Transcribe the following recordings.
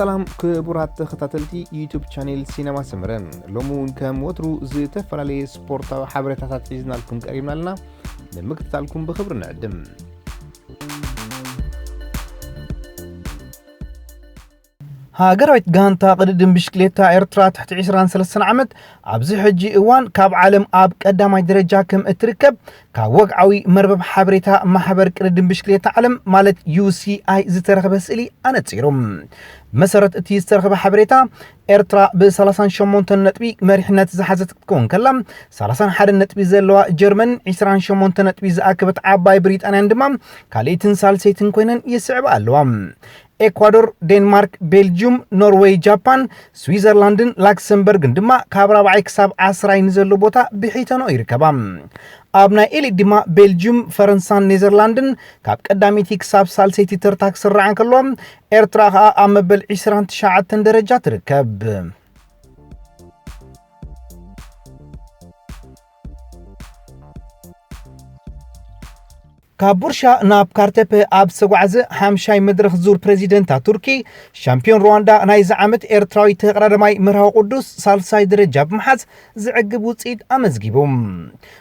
ሰላም ክቡራት ተኸታተልቲ ዩቱብ ቻኔል ሲነማ ሰመረ፣ ሎሚ እውን ከም ወትሩ ዝተፈላለየ ስፖርታዊ ሓበሬታታት ሒዝናልኩም ቀሪብና ኣለና። ንምክትታልኩም ብኽብሪ ንዕድም። ሃገራዊት ጋንታ ቅድድም ብሽክሌታ ኤርትራ ትሕቲ ዕስራን ሰለስተን ዓመት ኣብዚ ሕጂ እዋን ካብ ዓለም ኣብ ቀዳማይ ደረጃ ከም እትርከብ ካብ ወግዓዊ መርበብ ሓበሬታ ማሕበር ቅድድም ብሽክሌታ ዓለም ማለት ዩ ሲ ኣይ ዝተረኽበ ስእሊ ኣነጺሩ። ብመሰረት እቲ ዝተረኽበ ሓበሬታ፣ ኤርትራ ብ ሰላሳን ሸሞንተን ነጥቢ መሪሕነት ዝሓዘት ክትከውን ከላ፣ ሰላሳን ሓደን ነጥቢ ዘለዋ ጀርመን፣ ዕስራን ሸሞንተን ነጥቢ ዝኣከበት ዓባይ ብሪጣንያን ድማ ካልኣይትን ሳልሰይትን ኮይነን ይስዕባ ኣለዋ። ኤኳዶር፣ ዴንማርክ፣ ቤልጅዩም፣ ኖርዌይ፣ ጃፓን፣ ስዊዘርላንድን ላክሰምበርግን ድማ ካብ ራብዓይ ክሳብ ዓስራይ ንዘሎ ቦታ ብሒተንኦ ይርከባ። ኣብ ናይ ኤሊት ድማ ቤልጅዩም፣ ፈረንሳን ኔዘርላንድን ካብ ቀዳመይቲ ክሳብ ሳልሰይቲ ተርታ ክስርዓ እንከሎ፣ ኤርትራ ከኣ ኣብ መበል ዕስራን ትሽዓተን ደረጃ ትርከብ። ካብ ቡርሻ ናብ ካርተፐ ኣብ ዝተጓዕዘ ሓምሻይ መድረኽ ዙር ፕሬዚደንታ ቱርኪ፣ ሻምፒዮን ሩዋንዳ ናይዚ ዓመት ኤርትራዊ ተቐዳዳማይ መርሃዊ ቅዱስ ሳልሳይ ደረጃ ብምሓዝ ዘዕግብ ውጽኢት ኣመዝጊቡ።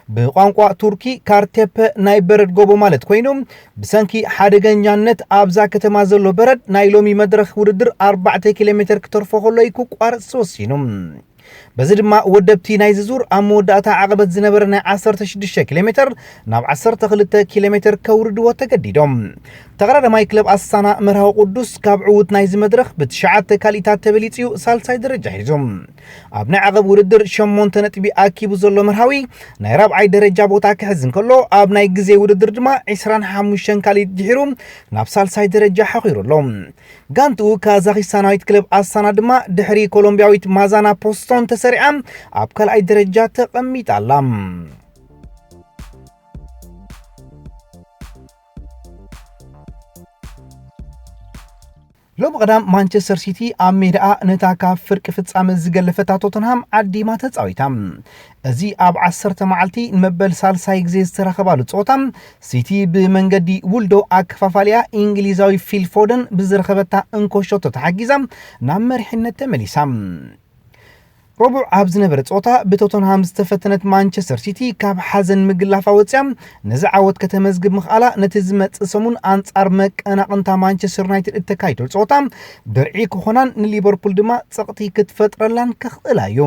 ብቋንቋ ቱርኪ ካርቴፐ ናይ በረድ ጎቦ ማለት ኮይኑ፣ ብሰንኪ ሓደገኛነት ኣብዛ ከተማ ዘሎ በረድ ናይ ሎሚ መድረኽ ውድድር ኣርባዕተ ኪሎ ሜተር ክተርፎ ከሎ እዩ ክቋረጽ ተወሲኑ። በዚ ድማ ወደብቲ ናይዚ ዙር ኣብ መወዳእታ ዓቐበት ዝነበረ ናይ ዓሰርተ ሽዱሽተ ኪሎ ሜተር ናብ ዓሰርተ ክልተ ኪሎ ሜተር ከውርድዎ ተገዲዶም። ተቐዳዳማይ ክለብ ኣስታና መርሃዊ ቅዱስ ካብ ዕዉት ናይዚ መድረኽ ብትሽዓተ ካልኢታት ተበሊጹ እዩ ሳልሳይ ደረጃ ሒዙ። ኣብ ናይ ዓቐብ ውድድር ሸሞንተ ነጥቢ ኣኪቡ ዘሎ መርሃዊ ናይ ራብዓይ ደረጃ ቦታ ክሕዝ እንከሎ፣ ኣብ ናይ ግዜ ውድድር ድማ ዕስራን ሓሙሽተን ካልኢት ድሒሩ ናብ ሳልሳይ ደረጃ ሓኺሩ ኣሎ። ጋንትኡ ካዛኺስታናዊት ክለብ ኣስታና ድማ ድሕሪ ኮሎምቢያዊት ማዛና ፖስቶን ተሰሪዓ ኣብ ካልኣይ ደረጃ ተቐሚጣ ኣላ። ሎሚ ቀዳም ማንቸስተር ሲቲ ኣብ ሜዳኣ ነታ ካብ ፍርቂ ፍጻመ ዝገለፈታ ቶተንሃም ዓዲማ ተጻዊታ። እዚ ኣብ ዓሰርተ መዓልቲ ንመበል ሳልሳይ ግዜ ዝተረኸባሉ ጸወታ፣ ሲቲ ብመንገዲ ውልዶ ኣከፋፋሊኣ እንግሊዛዊ ፊል ፎደን ብዝረኸበታ እንኮ ሸቶ ተሓጊዛ ናብ መሪሕነት ተመሊሳ። ረቡዕ ኣብ ዝነበረ ጸወታ ብቶተንሃም ዝተፈተነት ማንቸስተር ሲቲ ካብ ሓዘን ምግላፋ ወጽያ ነዚ ዓወት ከተመዝግብ ምኽኣላ ነቲ ዝመጽእ ሰሙን ኣንጻር መቀናቕንታ ማንቸስተር ዩናይትድ እተካይዶ ጸወታ ድርዒ ክኾናን ንሊቨርፑል ድማ ጸቕጢ ክትፈጥረላን ክኽእላ እዩ።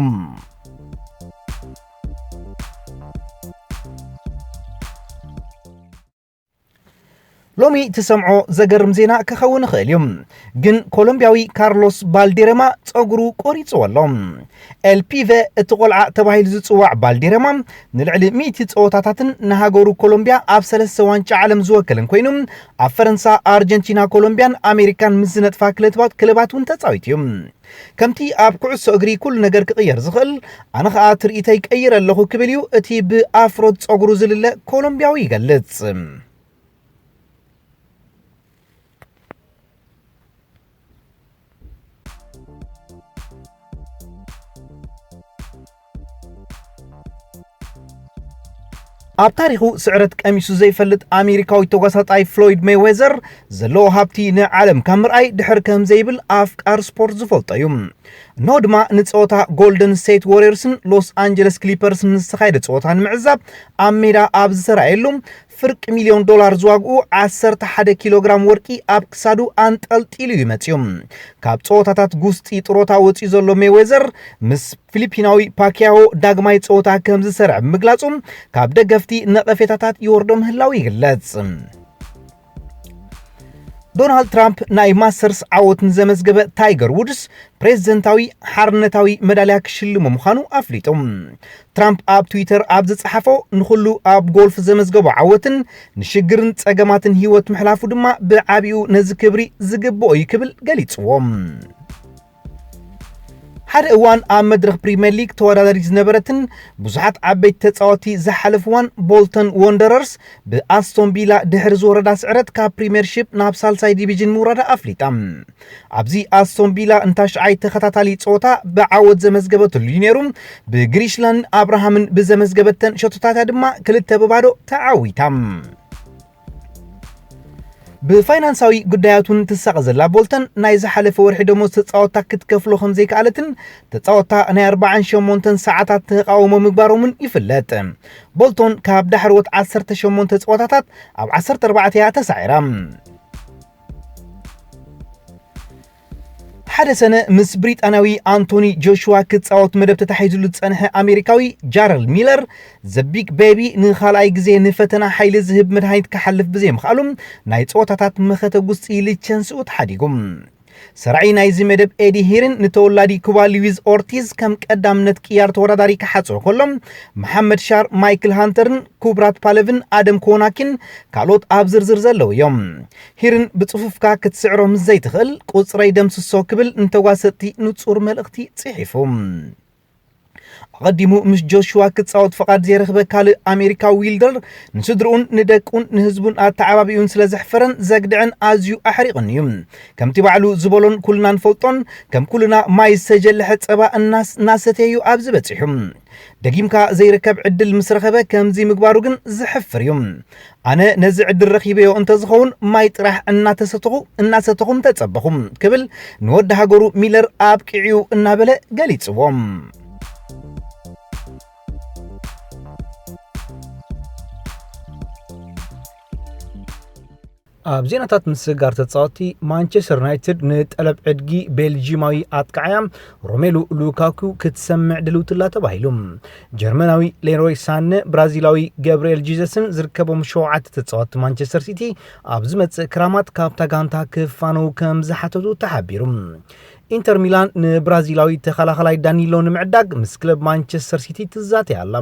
ሎሚ ትሰምዖ ዘገርም ዜና ክኸውን ይኽእል እዩ፣ ግን ኮሎምቢያዊ ካርሎስ ባልዴረማ ጸጉሩ ቆሪጽዎ ኣሎ። ኤል ፒቨ እቲ ቆልዓ ተባሂሉ ዝጽዋዕ ባልዴረማ ንልዕሊ ሚእቲ ጸወታታትን ንሃገሩ ኮሎምቢያ ኣብ ሰለስተ ዋንጫ ዓለም ዝወከለን ኮይኑ፣ ኣብ ፈረንሳ፣ ኣርጀንቲና፣ ኮሎምቢያን ኣሜሪካን ምስ ዝነጥፋ ክለባት ክለባት እውን ተጻዊቱ እዩ። ከምቲ ኣብ ኩዕሶ እግሪ ኩሉ ነገር ክቕየር ዝኽእል፣ ኣነ ኸኣ ትርኢተይ ቀይረ ኣለኹ ክብል እዩ እቲ ብኣፍሮ ጸጉሩ ዝልለ ኮሎምቢያዊ ይገልጽ። ኣብ ታሪኹ ስዕረት ቀሚሱ ዘይፈልጥ ኣሜሪካዊ ተጓሳጣይ ፍሎይድ ሜይዌዘር ዘለዎ ሃብቲ ንዓለም ካብ ምርኣይ ድሕር ከም ዘይብል ኣፍቃር ስፖርት ዝፈልጦ እዩ። እንሆ ድማ ንጸወታ ጎልደን ስቴት ዋሪየርስን ሎስ ኣንጀለስ ክሊፐርስን ዝተኻየደ ጸወታ ንምዕዛብ ኣብ ሜዳ ኣብ ዝተራእየሉ፣ ፍርቂ ሚልዮን ዶላር ዝዋግኡ ዓሰርተ ሓደ ኪሎ ግራም ወርቂ ኣብ ክሳዱ ኣንጠልጢሉ እዩ መጺኡ። ካብ ጸወታታት ጉስጢ ጥሮታ ወጺኡ ዘሎ ሜይዌዘር ምስ ፊሊፒናዊ ፓኪያዎ ዳግማይ ጸወታ ከም ዝሰርዕ ብምግላጹ፣ ካብ ደገፍቲ ነቐፌታታት ይወርዶ ምህላው ይግለጽ። ዶናልድ ትራምፕ ናይ ማስተርስ ዓወት ንዘመዝገበ ታይገር ውድስ ፕሬዝደንታዊ ሓርነታዊ መዳልያ ክሽልሞ ምዃኑ ኣፍሊጡ። ትራምፕ ኣብ ትዊተር ኣብ ዝጸሓፎ፣ ንኹሉ ኣብ ጎልፍ ዘመዝገቦ ዓወትን ንሽግርን ጸገማትን ህይወት ምሕላፉ ድማ ብዓቢኡ ነዚ ክብሪ ዝግብኦ እዩ ክብል ገሊጽዎ። ሓደ እዋን ኣብ መድረኽ ፕሪምየር ሊግ ተወዳዳሪት ዝነበረትን ብዙሓት ዓበይቲ ተጻወትቲ ዝሓለፍዋን ቦልተን ወንደረርስ ብኣስቶን ቪላ ድሕሪ ዝወረዳ ስዕረት ካብ ፕሪምየርሺፕ ናብ ሳልሳይ ዲቪዥን ምውራዳ ኣፍሊጣ። ኣብዚ ኣስቶን ቪላ ንታሽዓይ ተኸታታሊ ጸወታ ብዓወት ዘመዝገበትሉ እዩ ነይሩ። ብግሪሽላን ኣብርሃምን ብዘመዝገበተን ሸቶታታ ድማ ክልተ ብባዶ ተዓዊታ። ብፋይናንሳዊ ጉዳያት እውን ትሳቐ ዘላ ቦልተን፣ ናይ ዝሓለፈ ወርሒ ደሞዝ ተጻወትታ ክትከፍሎ ከም ዘይከኣለትን፣ ተጻወትታ ናይ ኣርባዓን ሸሞንተን ሰዓታት ተቓውሞ ምግባሮምን ይፍለጥ። ቦልቶን ካብ ዳሕረዎት ዓሰርተ ሸሞንተ ጸወታታት ኣብ ዓሰርተ ኣርባዕተ እያ ተሳዒራ። ሓደ ሰነ ምስ ብሪጣንያዊ ኣንቶኒ ጆሽዋ ክጻወት መደብ ተታሒዙሉ ዝጸንሐ ኣሜሪካዊ ጃረል ሚለር፣ ዘ ቢግ ቤቢ፣ ንኻልኣይ ግዜ ንፈተና ሓይሊ ዝህብ መድሃኒት ክሓልፍ ብዘይምኽኣሉ፣ ናይ ጸወታታት መኸተ ጉስጢ ሊቸንስኡ ተሓዲጉ። ሰራዒ ናይዚ መደብ ኤዲ ሂርን ንተወላዲ ኩባ ሉዊዝ ኦርቲዝ ከም ቀዳምነት ቅያር ተወዳዳሪ ክሓጽሮ ከሎ፣ መሓመድ ሻር፣ ማይክል ሃንተርን ኩብራት ፓለቭን ኣደም ኮናኪን ካልኦት ኣብ ዝርዝር ዘለዉ እዮም። ሂርን ብጽፉፍካ ክትስዕሮ ምስ ዘይትኽእል፣ ቁጽረይ ደምስሶ ክብል ንተጓሰጥቲ ንጹር መልእኽቲ ጽሒፉ። ኣቐዲሙ ምስ ጆሽዋ ክጻወት ፍቓድ ዘይረኽበ ካልእ ኣሜሪካዊ ዊልደር፣ ንስድርኡን ንደቁን ንህዝቡን ኣተዓባቢኡን ስለ ዘሕፈረን ዘግድዐን ኣዝዩ ኣሕሪቕኒ እዩ። ከምቲ ባዕሉ ዝበሎን ኩልና ንፈልጦን፣ ከም ኩልና ማይ ዝተጀለሐ ጸባ እናስ-፣ እናሰተየ እዩ ኣብዚ በጺሑ። ደጊምካ ዘይርከብ ዕድል ምስ ረኸበ ከምዚ ምግባሩ ግን ዘሕፍር እዩ። ኣነ ነዚ ዕድል ረኺበዮ እንተዝኸውን ማይ ጥራሕ እናተሰተኹ፣ እናሰተኹ ምተጸበኹ ክብል ንወዲ ሃገሩ ሚለር ኣብቂዑ እናበለ ገሊጽዎ። ኣብ ዜናታት ምስግጋር ተጻወትቲ፣ ማንቸስተር ዩናይትድ ንጠለብ ዕድጊ ቤልጂማዊ ኣጥቃዓያ ሮሜሉ ሉካኩ ክትሰምዕ ድልውትላ ተባሂሉ። ጀርመናዊ ሌሮይ ሳነ፣ ብራዚላዊ ገብርኤል ጂዘስን ዝርከቦም ሸውዓተ ተጻወትቲ ማንቸስተር ሲቲ ኣብ ዝመጽእ ክራማት ካብታ ጋንታ ክፋነው ከም ዝሓተቱ ተሓቢሩ። ኢንተር ሚላን ንብራዚላዊ ተኸላኸላይ ዳኒሎ ንምዕዳግ ምስ ክለብ ማንቸስተር ሲቲ ትዛተይ ኣላ።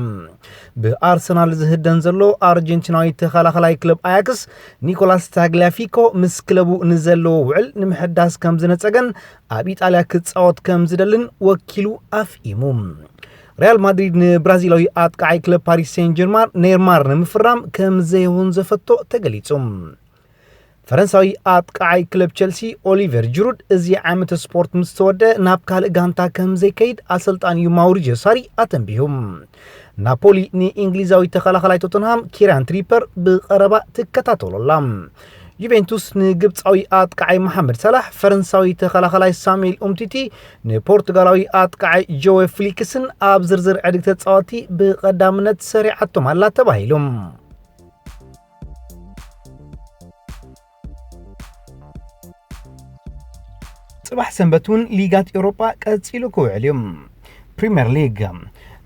ብኣርሰናል ዝህደን ዘሎ ኣርጀንቲናዊ ተኸላኸላይ ክለብ ኣያክስ ኒኮላስ ታግሊያፊኮ ምስ ክለቡ ንዘለዎ ውዕል ንምሕዳስ ከም ዝነጸገን ኣብ ኢጣልያ ክጻወት ከም ዝደልን ወኪሉ ኣፍኢሙ። ሪያል ማድሪድ ንብራዚላዊ ኣጥቃዓይ ክለብ ፓሪስ ሴን ጀርማን ኔይማር ንምፍራም ከም ዘይወንዘፈቶ ተገሊጹ። ፈረንሳዊ ኣጥቃዓይ ክለብ ቸልሲ ኦሊቨር ጅሩድ እዚ ዓመት ስፖርት ምስ ተወደ ናብ ካልእ ጋንታ ከም ዘይከይድ ኣሰልጣኒኡ ማውሪዚዮ ሳሪ ኣተንቢሁ። ናፖሊ ንእንግሊዛዊ ተኸላኸላይ ቶተንሃም ኪራን ትሪፐር ብቐረባ ትከታተሎ ኣላ። ዩቬንቱስ ንግብጻዊ ኣጥቃዓይ መሓመድ ሰላሕ፣ ፈረንሳዊ ተኸላኸላይ ሳሙኤል ኡምቲቲ ንፖርቱጋላዊ ኣጥቃዓይ ጆዌ ፍሊክስን ኣብ ዝርዝር ዕድግ ተጻወቲ ብቐዳምነት ሰሪዓቶም ኣላ ተባሂሉ። ጽባሕ ሰንበት እውን ሊጋት ኤውሮጳ ቀጺሉ ክውዕል እዩ። ፕሪምየር ሊግ፣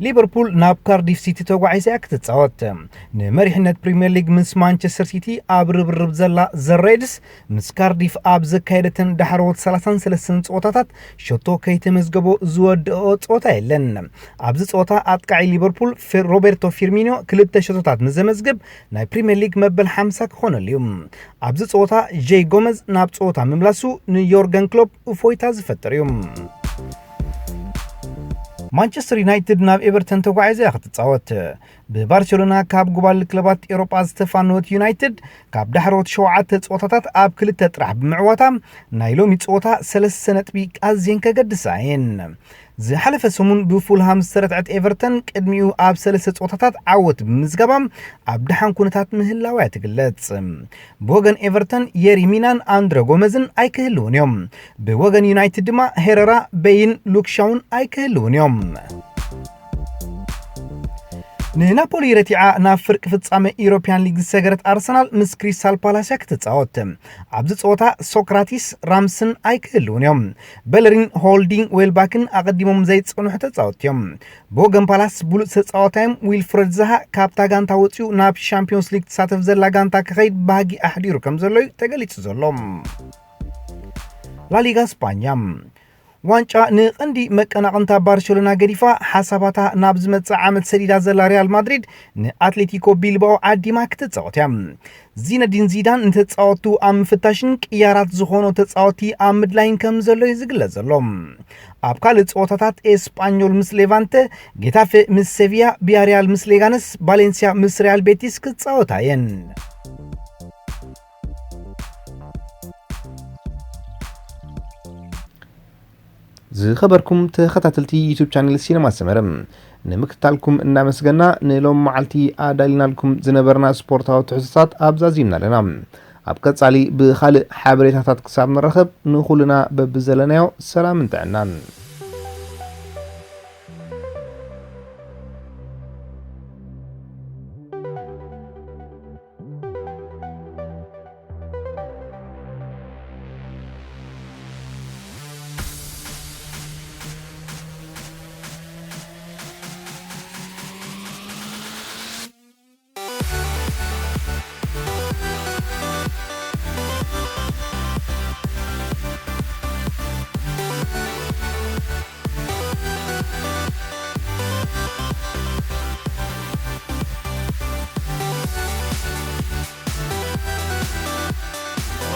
ሊቨርፑል ናብ ካርዲፍ ሲቲ ተጓዒዛ እያ ክትጻወት። ንመሪሕነት ፕሪምየር ሊግ ምስ ማንቸስተር ሲቲ ኣብ ርብርብ ዘላ ዘ ሬድስ፣ ምስ ካርዲፍ ኣብ ዘካየደተን ዳሕረዎት ሰላሳን ሰለስተን ጸወታታት ሸቶ ከይተመዝገቦ ዝወደኦ ጸወታ የለን። ኣብዚ ጸወታ ኣጥቃዒ ሊቨርፑል ፌ-፣ ሮቤርቶ ፊርሚኖ ክልተ ሸቶታት ምስ ዘመዝግብ፣ ናይ ፕሪምየር ሊግ መበል ሓምሳ ክኾነሉ እዩ። ኣብዚ ጸወታ ጄይ ጎመዝ ናብ ጸወታ ምምላሱ ንዮርገን ክሎፕ እፎይታ ዝፈጥር እዩ። ማንቸስተር ዩናይትድ ናብ ኤቨርተን ተጓዒዛ እያ ክትጻወት። ብባርሴሎና ካብ ጉባል ክለባት ኤውሮጳ ዝተፋነወት ዩናይትድ፣ ካብ ዳሕረዎት ሸውዓተ ጸወታታት ኣብ ክልተ ጥራሕ ብምዕዋታ፣ ናይ ሎሚ ጸወታ ሰለስተ ነጥቢ ኣዝየን ከገድሳ እየን። ዝሓለፈ ሰሙን ብፉልሃም ዝተረትዐት ኤቨርተን፣ ቅድሚኡ ኣብ ሰለስተ ጸወታታት ዓወት ብምምዝጋባ፣ ኣብ ደሓን ኩነታት ምህላዋ እያ ትግለጽ። ብወገን ኤቨርተን፣ የሪ ሚናን ኣንድረ ጎመዝን ኣይክህልውን እዮም። ብወገን ዩናይትድ ድማ፣ ሄረራ፣ በይን፣ ሉክሻውን ኣይክህልውን እዮም። ንናፖሊ ረቲዓ ናብ ፍርቂ ፍጻመ ኢሮፕያን ሊግ ዝሰገረት ኣርሰናል ምስ ክሪስታል ፓላስ እያ ክትጻወት። ኣብዚ ጸወታ ሶክራቲስ፣ ራምስን ኣይክህልውን እዮም። በለሪን፣ ሆልዲንግ፣ ዌልባክን ኣቐዲሞም ዘይጸንሑ ተጻወትቲ እዮም። ብወገን ፓላስ ብሉጽ ተጻዋታዮም ዊልፍረድ ዛሃ ካብታ ጋንታ ወጺኡ ናብ ሻምፒዮንስ ሊግ ትሳተፍ ዘላ ጋንታ ክኸይድ ባህጊ ኣሕዲሩ ከም ዘሎ እዩ ተገሊጹ ዘሎ። ላሊጋ ስጳኛ፣ ዋንጫ ንቐንዲ መቀናቕንታ ባርሴሎና ገዲፋ፣ ሓሳባታ ናብ ዝመጽእ ዓመት ሰዲዳ ዘላ ሪያል ማድሪድ ንኣትሌቲኮ ቢልባኦ ዓዲማ ክትጻወት እያ። ዚነዲን ዚዳን ንተጻወቱ ኣብ ምፍታሽን ቅያራት ዝኾኑ ተጻወቲ ኣብ ምድላይን ከም ዘሎ እዩ ዝግለጽ ዘሎ። ኣብ ካልእ ጸወታታት፣ ኤስጳኞል ምስ ሌቫንተ፣ ጌታፌ ምስ ሴቪያ፣ ቢያሪያል ምስ ሌጋነስ፣ ባሌንሲያ ምስ ሪያል ቤቲስ ክጻወታ እየን። ዝኸበርኩም ተኸታተልቲ ዩቱብ ቻነል ሲነማ ሰመረ፣ ንምክትታልኩም እናመስገና፣ ንሎም መዓልቲ ኣዳሊናልኩም ዝነበርና ስፖርታዊ ትሕዝቶታት ኣብዛ ዚምና ኣለና። ኣብ ቀጻሊ ብኻልእ ሓበሬታታት ክሳብ ንራኸብ፣ ንኹልና በብዘለናዮ ሰላምን ጥዕናን።